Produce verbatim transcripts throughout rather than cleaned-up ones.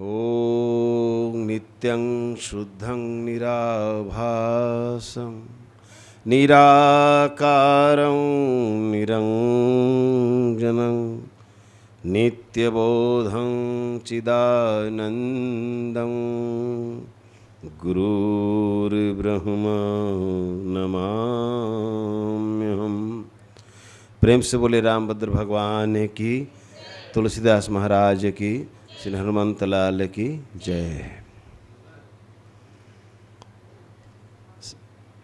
ॐ नित्यं शुद्धं निराभासं निराकारं निरञ्जनं नित्यबोधं चिदानन्दं गुरुर्ब्रह्मा नमाम्यहम्। प्रेम से बोले रामभद्र भगवान की, तुलसीदास महाराज की, श्री हनुमंत लाल की जय।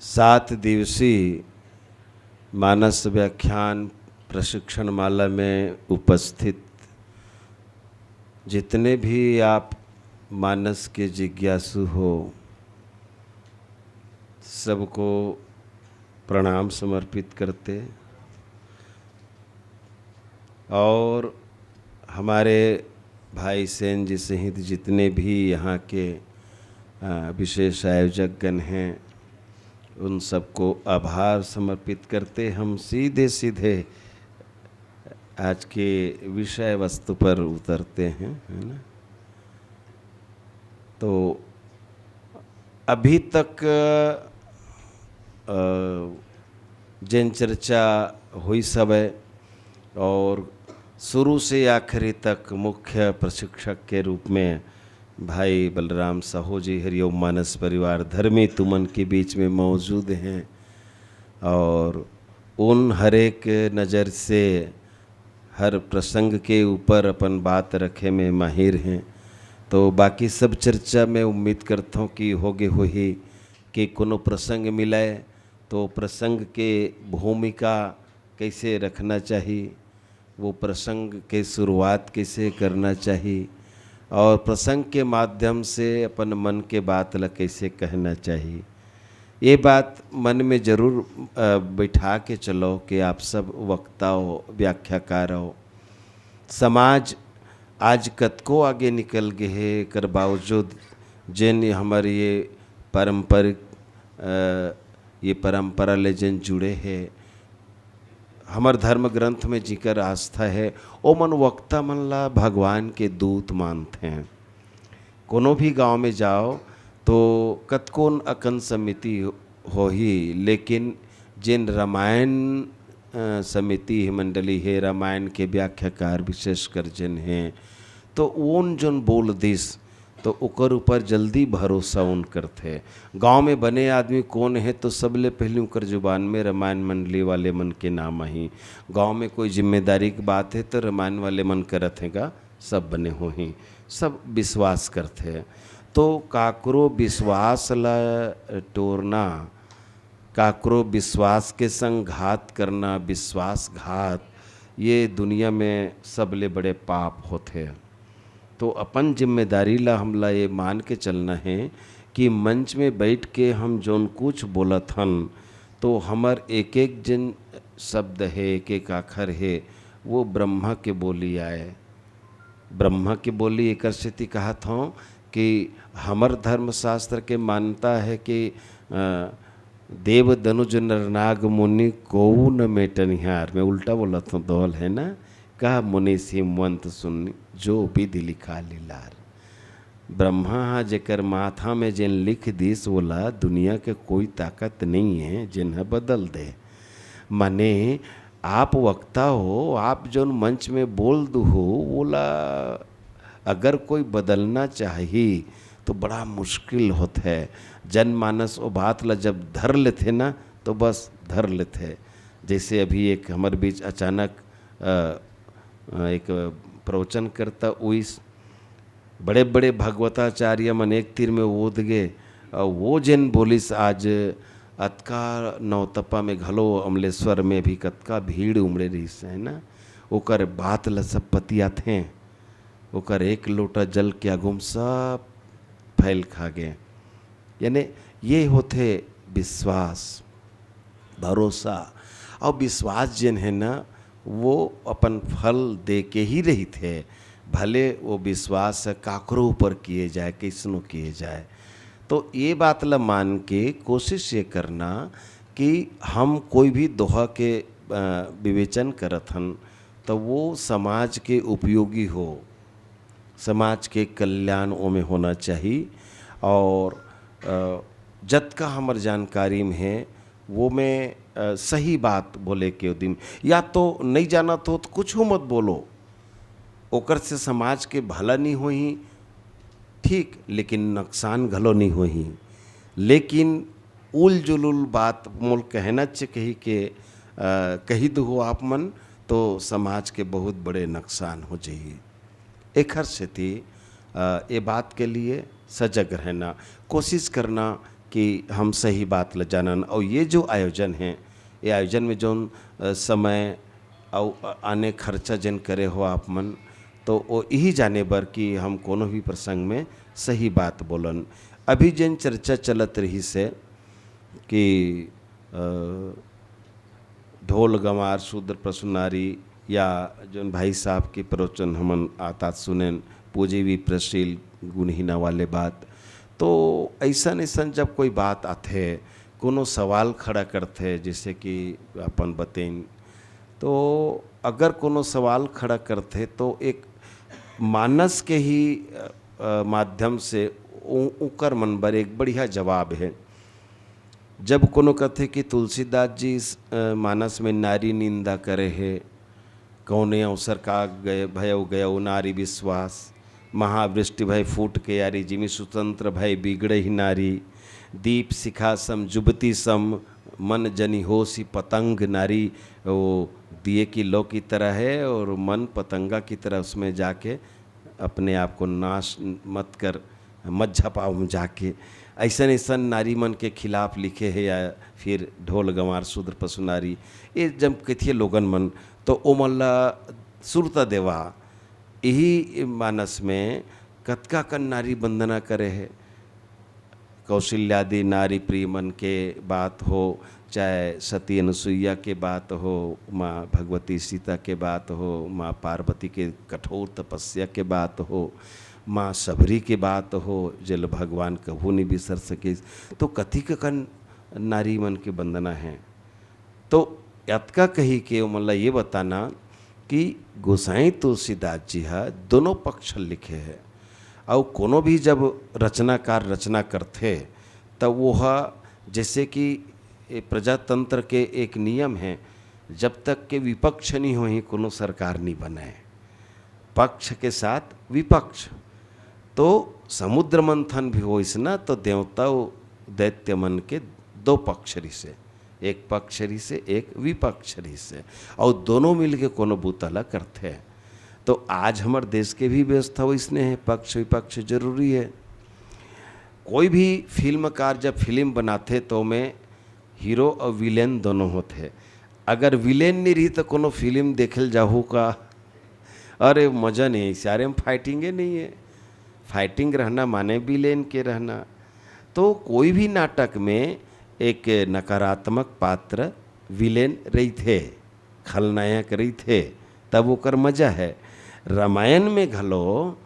सात दिवसीय मानस व्याख्यान प्रशिक्षण माला में उपस्थित जितने भी आप मानस के जिज्ञासु हो, सबको प्रणाम समर्पित करते और हमारे भाई सेन जी सहित जितने भी यहाँ के, अ, विशेष आयोजकगण हैं, उन सबको आभार समर्पित करते हम सीधे सीधे आज के विषय वस्तु पर उतरते हैं, है ना? तो अभी तक, अ, जेन चर्चा होइस हवय और शुरू से आखिरी तक मुख्य प्रशिक्षक के रूप में भाई बलराम साहू जी, हरिओम मानस परिवार धर्मी, तुमन के बीच में मौजूद हैं और उन हर एक नज़र से हर प्रसंग के ऊपर अपन बात रखे में माहिर हैं। तो बाकी सब चर्चा मैं उम्मीद करता हूँ कि होगे होही कि कोनो प्रसंग मिले तो प्रसंग के भूमिका कैसे रखना चाहिए, वो प्रसंग के शुरुआत कैसे करना चाहिए और प्रसंग के माध्यम से अपन मन के बात ला कैसे कहना चाहिए, ये बात मन में जरूर, अ, बैठा के चलो कि आप सब वक्ता हो, व्याख्याकार हो। समाज आज कतको आगे निकल गे हे, एकर बावजूद जेन हमर ये पारंपरिक, अ, ये परंपरा ले जेन जुड़े हे, हमर धर्म ग्रंथ में जिकर आस्था हे, ओमन वक्ता मन ला भगवान के दूत मानथें। कोनो भी गांव में जाओ तो कतकोन अकन समिति होही, लेकिन जेन रामायण, अ, समिति हे, मंडली हे, रामायण के व्याख्याकार विशेषकर जेन हे, तो ओन जोन बोल दिस तो ओकर ऊपर जल्दी भरोसा उन करथे। गांव में बने आदमी कोन हे तो सबले पहली ओकर जुबान में रामायण मंडली वाले मन के नाम आही। गांव में कोई जिम्मेदारी के बात हे तो रामायण वाले मन करत हे गा, सब बने होही, सब विश्वास करथे। तो काकरो विश्वास ला टोरना, काकरो विश्वास के संग घात करना, विश्वासघात, ये दुनिया में सबले बड़े पाप होथे। तो अपन जिम्मेदारी ला हमला ये मान के चलना हे कि मंच में बैठ के हम जोन कुछ बोलत हन, तो हमर एक एक जेन शब्द हे, एक एक आखर हे, वो ब्रह्मा के बोली आय। ब्रह्मा के बोली एकर सेती कहत हौं कि हमर धर्मशास्त्र के मान्यता हे कि, अ, देव दनुज नर नाग मुनि कोऊ न मेटनिहार। मैं उल्टा बोलत हौं, दोहल हे ना, कह मुनि सीमवंत सुनि जो विधि लिखा लीलार। ब्रह्मा ह जेकर माथा में जेन लिख दिस, ओला दुनिया के कोई ताकत नइ हे जेन ह बदल दे। माने आप वक्ता हो, आप जोन मंच में बोल दुहू, ओला अगर कोई बदलना चाही तो बड़ा मुश्किल होथे। जनमानस ओ बात ला जब धर लेथे ना, तो बस धर लेथे। जैसे अभी एक हमर बीच अचानक, अ, अ, एक प्रवचनकर्ता उइस, बड़े-बड़े भगवताचार्य मन एक तीर में ओद गे, अउ वो जेन बोलिस आज अतका नौतपा में घलो अमलेश्वर में भी कतका भीड़ उमड़े रहिस हे ना, ओकर बात ल सब पतियाथें, ओकर एक लोटा जल के आगू म सब फैल खा गे। यानी ये होथे विश्वास, भरोसा। अउ विश्वास जेन हे ना, वो अपन फल दे के ही रहिथे, भले वो विश्वास ह काकरो ऊपर किए जाए, कइसनो किए जाए। तो ये बात ल मान के कोशिश ये करना कि हम कोई भी दोहा के, अ, विवेचन करत हन, तो वो समाज के उपयोगी हो। समाज के कल्याण ओमे होना चाही। और अ, जतका हमर जानकारी में हे, वो में अ, सही बात बोले के उदिम, या तो नहीं जानत हो तो कुछ मत बोलो, ओकर से समाज के भला नहीं होही, ठीक, लेकिन नुकसान घलो नहीं होही। लेकिन उल जुलुल बात मोल कहना च कही के अ, कही दो आप मन, तो समाज के बहुत बड़े नुकसान हो जाही। एखर सेती अ, ए बात के लिए सजग रहना, कोशिश करना कि हम सही बात ल जानन। और ये जो आयोजन है, ये आयोजन में जौन अ, समय और अ, आने खर्चा जेन करे हो आप मन, तो वो यही जाने बर कि हम कोनो भी प्रसंग में सही बात बोलन। अभी जेन चर्चा चलत रही से कि अ, ढोल गंवार शूद्र पशु नारी, या जौन भाई साहब के प्रवचन हमन आतात सुनेन, पूजी विप्रशील गुणहीना वाले बात। तो ऐसन ऐसन जब कोई बात आथे, कोनो सवाल खड़ा करथे, जैसे कि अपन बतेन, तो अगर कोनो सवाल खड़ा करथे तो एक मानस के ही अ, अ, माध्यम से उ-, उकर मन बर एक बढ़िया जवाब है। जब कोनो कथे कि तुलसीदास जी इस, अ, मानस में नारी निंदा करे हे, कौने अवसर का गए, भयो गयो नारी विश्वास, महावृष्टि भय फूट के यारी, जिमि सुतंत्र भय बिगड़े ही नारी, दीप शिखा सम जुबती सम, मन जनि होसी पतंग नारी, वो दिए की लौ की तरह है और मन पतंगा की तरह उसमें जाके अपने आप को नाश मत कर, मत झपाओ में जाके। ऐसन ऐसन नारी मन के खिलाफ लिखे हे, या फिर ढोल गंवार शूद्र पशु नारी, ये जब कथिए लोगन मन, तो ओमन ला सुरता देवा, यही मानस में कतका कन नारी वंदना करे हे। कौशल्यादि नारी प्रिय मन के बात हो, चाहे सती अनुसुईया के बात हो, माँ भगवती सीता के बात हो, माँ पार्वती के कठोर तपस्या के बात हो, माँ शबरी के बात हो, जेल भगवान कभू नहीं बिसर सकिस, तो कतिक कन नारी मन के वंदना है। तो अतका कही के ओमन ला ये बताना कि गोसाई तुलसीदास जी ह दोनों पक्ष लिखे हे, अउ कोनो भी जब रचनाकार रचना करथे, त वो ह, जैसे कि ए प्रजातंत्र के एक नियम है, जब तक के विपक्ष नहीं होही, कोनो सरकार नहीं बने। पक्ष के साथ विपक्ष। तो समुद्र मंथन भी होइस ना, तो देवता अउ दैत्य मन के दो पक्ष रिसे, एक पक्ष रिसे, एक विपक्ष रिसे, अउ दोनों मिलके कोनो बूता ला करथे। तो आज हमर देश के भी व्यवस्था वइसने है, पक्ष विपक्ष जरूरी है। कोई भी फिल्मकार जब फिल्म बनाथे, तो ओमे हीरो अउ विलेन दोनों होथे। अगर विलेन नहीं रही, तो कोनो फिल्म देखे ल जाहू का? अरे, मजा नहीं है, सारे में फाइटिंगे नहीं है। फाइटिंग रहना माने विलेन के रहना। तो कोई भी नाटक में एक नकारात्मक पात्र विलेन रहिथे, खलनायक रहिथे, तब ओकर मजा है। रामायण में घलो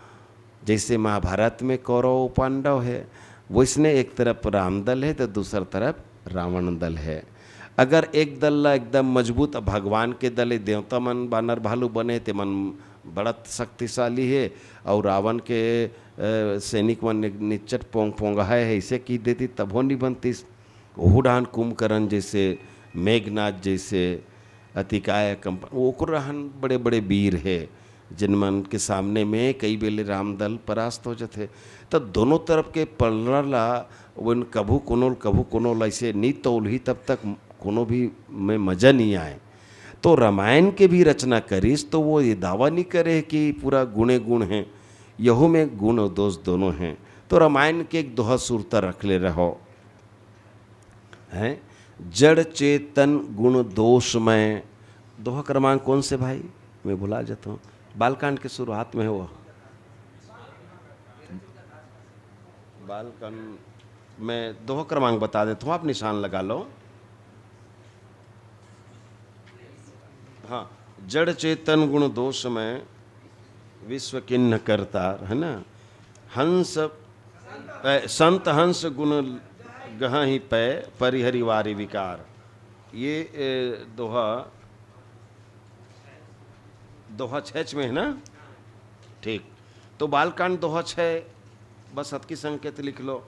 जैसे महाभारत में कौरव पांडव है, वैसने एक तरफ राम दल है तो दूसर तरफ रावण दल है। अगर एक दल ला एकदम मजबूत भगवान के दल है, देवता मन बानर भालू बने, ते मन बड़ा शक्तिशाली है, और रावण के अ, सैनिक मन नि-, निच्चट पोंग पोंगहाय है, ऐसे की देती तभो नहीं बनतीस। ओहू डाहन कुंभकर्ण जैसे, मेघनाथ जैसे, अतिकाय कंप-, ओकर रहन बड़े बड़े वीर है, जिन मन के सामने में कई बेले रामदल परास्त हो जथे। त दोनों तरफ के पलड़ा ला, वन कभू कोनो, कभू कोनो ला ऐसे नी तौलही, तब तक कोनो भी में मजा नहीं आए। तो रामायण के भी रचना करिस, तो वो ये दावा नहीं करे कि पूरा गुणे गुण हैं, यहू में गुण और दोष दोनों हैं। तो रामायण के एक दोहा सुरता रख ले रहो, हैं, जड़ चेतन गुण दोष में। दोहा क्रमांक कौन से भाई, मैं भुला जाता हूँ, बालकांड के शुरुआत में हो। बालकांड, मैं दोहा क्रमांक बता देता हूँ, आप निशान लगा लो। हाँ, जड़ चेतन गुण दोष में विश्व किन्न करता, है ना। हंस, ए, संत हंस गुण गहहि पै, परिहरि वारि विकार। ये, ए, दोहा, दोहा छेच में है ना। ठीक, तो बालकांड दोहा छः, बस अतकी संकेत लिख लो।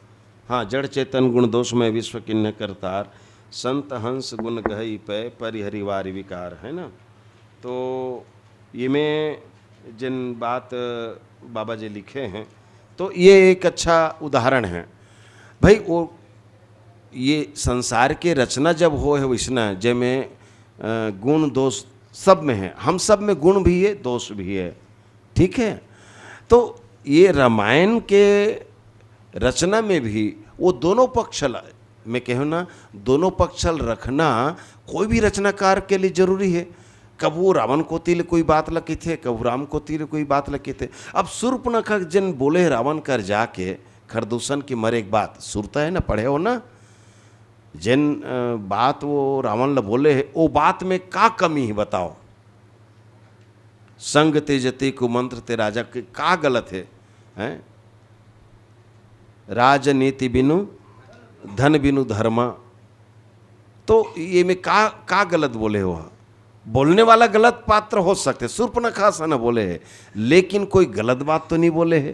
हाँ, जड़ चेतन गुण दोष में विश्व किन्ह करतार, संत हंस गुण गहई पै परिहरि वारि विकार, है ना। तो ये में जिन बात बाबा जी लिखे हैं, तो ये एक अच्छा उदाहरण है भाई। वो ये संसार के रचना जब हो है वैसना, जेमे अ, गुण दोष सब में है, हम सब में गुण भी है, दोष भी है, ठीक है। तो ये रामायण के रचना में भी वो दोनों पक्ष ल-, मैं कहूँ ना, दोनों पक्ष ल रखना कोई भी रचनाकार के लिए जरूरी है। कब वो रावण कोति ले कोई बात ल कहिथे, कब राम कोति ले कोई बात ल कहिथे। अब सूर्पनखा जन बोले रावण कर जाके खरदूषण की मरे एक बात, सुरता है ना, पढ़े हो ना, जेन अ, बात वो रावण ल बोले है, वो बात में का कमी है बताओ? संग तेजते कुमंत्र ते राजा के का गलत है, हैं? राजनीति बिनु धन बिनु धर्मा। तो ये में का, का गलत बोले हो? बोलने वाला गलत पात्र हो सकते, सूर्पनखा असन बोले है, लेकिन कोई गलत बात तो नहीं बोले है।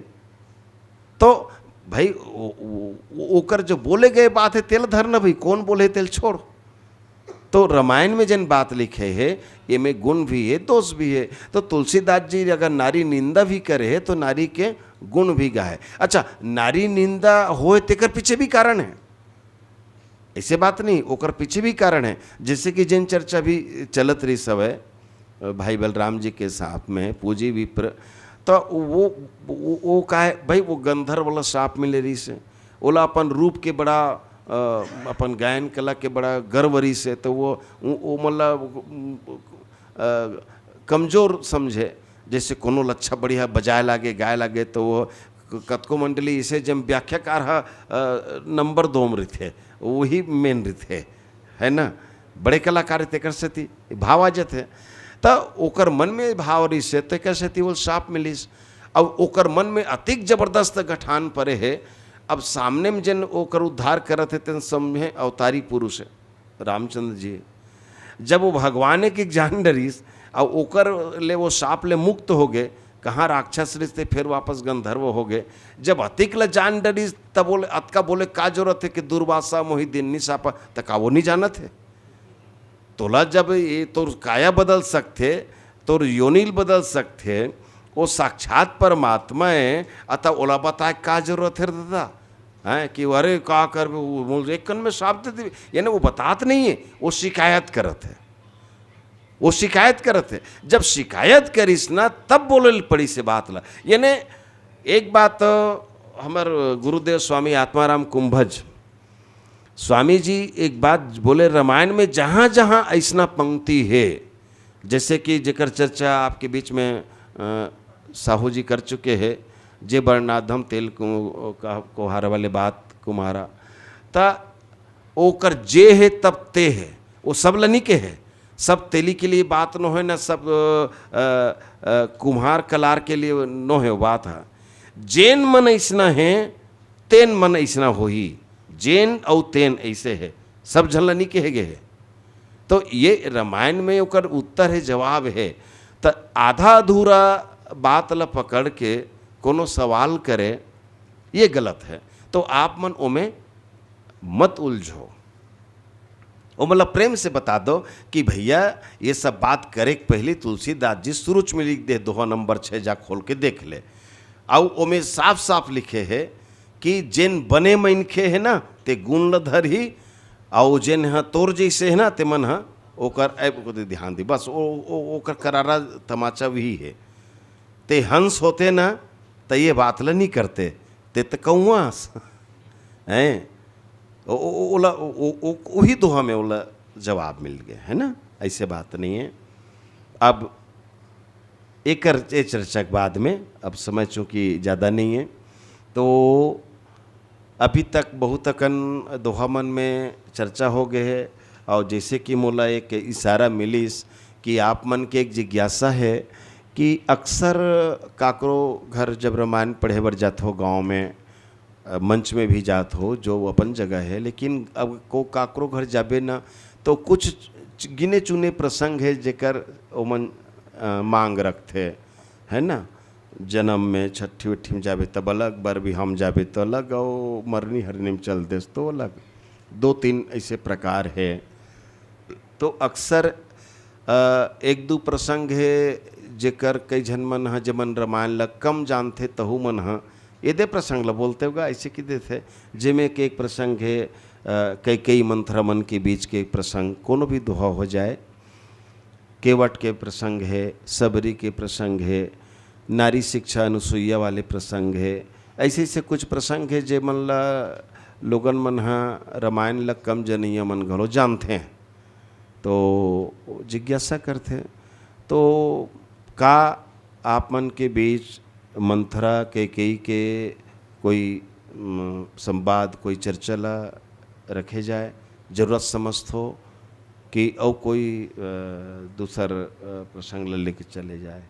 तो भाई, ओ-, ओ-, ओ-, ओकर जो बोले गए बात है, तेल धरना भाई, कौन बोले, तेल छोड़। तो रामायण में जन बात लिखे है, ये में गुण भी है, दोष भी है। तो तुलसीदास जी अगर नारी निंदा भी करे है, तो नारी के गुण भी गाए। अच्छा, नारी निंदा होए, तेकर पीछे भी कारण है, ऐसे बात नहीं, ओकर पीछे भी कारण है। जैसे कि जिन चर्चा भी चलत रही सब है, भाई बलराम जी के साथ में पूजी विप्र, तो वो, वो, वो का है भाई, वो गंधर्व वाला श्राप मिले रही से, ओला अपन रूप के बड़ा, अ, अपन गायन कला के बड़ा गर्व रही से, तो वो, वो, वो मतलब, अ, कमजोर समझे। जैसे कोनो ल अच्छा बढ़िया बजाए लागे, गाए लागे, तो वो क-, कतको मंडली इसे जब व्याख्याकार ह, अ, नंबर दो में रहिथे, वही मेन रहिथे, है ना, बड़े कलाकार तेकर सेती भाव आ जाथे। त ओकर मन में भाव रहिस हे, तेकर सेती वो साप मिलिस। अब ओकर मन में अतिक जबरदस्त गठान परे हे, अब सामने में जेन ओकर उद्धार करत हे, तेन समझे अवतारी पुरुष हे रामचंद्र जी। जब वो भगवान के जान डरिस, अब ओकर ले वो साप ले मुक्त हो गए, कहाँ राक्षस रिस ते फिर वापस गंधर्व हो गए। जब अतिक ल जान डरिस, तब बोले, अतका बोले, "का जरूरत हे कि दुर्वासा मोहि दिन्नी सापा?" त का वो नहीं जानत हे? तोला जब ये तोर काया बदल सकथे, तोर योनि ल बदल सकथे, वो साक्षात परमात्मा हे, अतः ओला बताए का जरूरत हे रे दादा? हैं, कि अरे का करबे, वो मोल एक कन में साप दे देबे, यानी वो बतात नहीं हे, वो शिकायत करत हे, वो शिकायत करत हे। जब शिकायत करिस ना, तब बोले ल पड़िस हे बात ला। यानी एक बात तो हमर गुरुदेव स्वामी आत्माराम कुंभज स्वामी जी एक बात बोले, रामायण में जहाँ जहाँ ऐसना पंक्ति हे, जैसे कि जेकर चर्चा आपके बीच में, अ, साहू जी कर चुके हे, जे बरनाधम तेल को, का, कोहार वाले बात कुम्हारा, त ओकर जे हे तब ते हे, वो सब ल नी के हे, सब तेली के लिए बात नो हे, ना सब, अ, अ, अ, कुम्हार कलार के लिए नो हे वो बात हे। जेन मन ऐसना हे, तेन मन ऐसना होही, जेन अउ तेन ऐसे हे, सब झन ल नी कहे गे हे। तो ये रामायण में ओकर उत्तर हे, जवाब हे। त आधा अधूरा बात ल पकड़ के कोनो सवाल करे, ये गलत हे। तो आप मन ओमे मत उलझो। ओमन ल प्रेम से बता दो कि भैया, ये सब बात करे के पहले तुलसीदास जी सुरुच में लिख दे, दोहा नंबर छः, जा खोल के देख ले। अउ ओमे साफ साफ लिखे हे कि जेन बने मनखे हे ना, ते गुण ल धरही, अउ जेन ह तोर जैसे हे ना, ते मन ह ओकर ऐब को दे ध्यान दी। बस ओ, ओ, ओकर करारा तमाचा वही हे। ते हंस होते ना, त ये बात ल नी करते, ते त कौआस। हैं? ओ, ओ, ओ, ओला, ओ, ओ, ओ, वही दोहा में ओला जवाब मिल गया, है ना? ऐसे बात नहीं है। अब एकर, ए चर्चा के बाद में, अब समय चूँकि ज़्यादा नहीं है, तो अभी तक बहुत अकन दोहा मन में चर्चा हो गए है, और जैसे कि मोला एक इशारा मिलिस कि आप मन के एक जिज्ञासा है कि अक्सर काकरो घर जब रामायण पढ़े बर जात हो गाँव में, अ, मंच में भी जात हो, जो अपन जगह है, लेकिन अब को काकरो घर जाबे ना, तो कुछ च-, गिने चुने प्रसंग है जेकर ओमन, अ, मांग रखथे, है ना? जन्म में छट्ठी उट्ठी में जाबे तब अलग, बर बिहाव में जाबे तो अलग, और मरनी हरनी में चल देस तो अलग। दो तीन ऐसे प्रकार है। तो अक्सर, अ, एक दू प्रसंग है, जेकर कई झन मन ह, जेमन रामायण ल कम जानथे, तहू मन ह एदे प्रसंग ल बोलथे गा, ऐसे कि देथे, जेमे के एक प्रसंग है, अ, कैकेयी मंथरा मन के बीच के एक प्रसंग, कोनो भी दोहा हो जाए, केवट के प्रसंग है, सबरी के प्रसंग है, नारी शिक्षा अनुसुईया वाले प्रसंग है, ऐसे ऐसे कुछ प्रसंग है, जेमन ल लोगन मन ह, रामायण ल कम जनइया मन घलो जानथे। तो जिज्ञासा करथे, तो का आप मन के बीच मंथरा कैकेयी के कोई, म, संवाद, कोई चर्चा ला रखे जाए, जरूरत समझथो कि अउ कोई, अ, दूसर, अ, प्रसंग ला लेके चले जाए?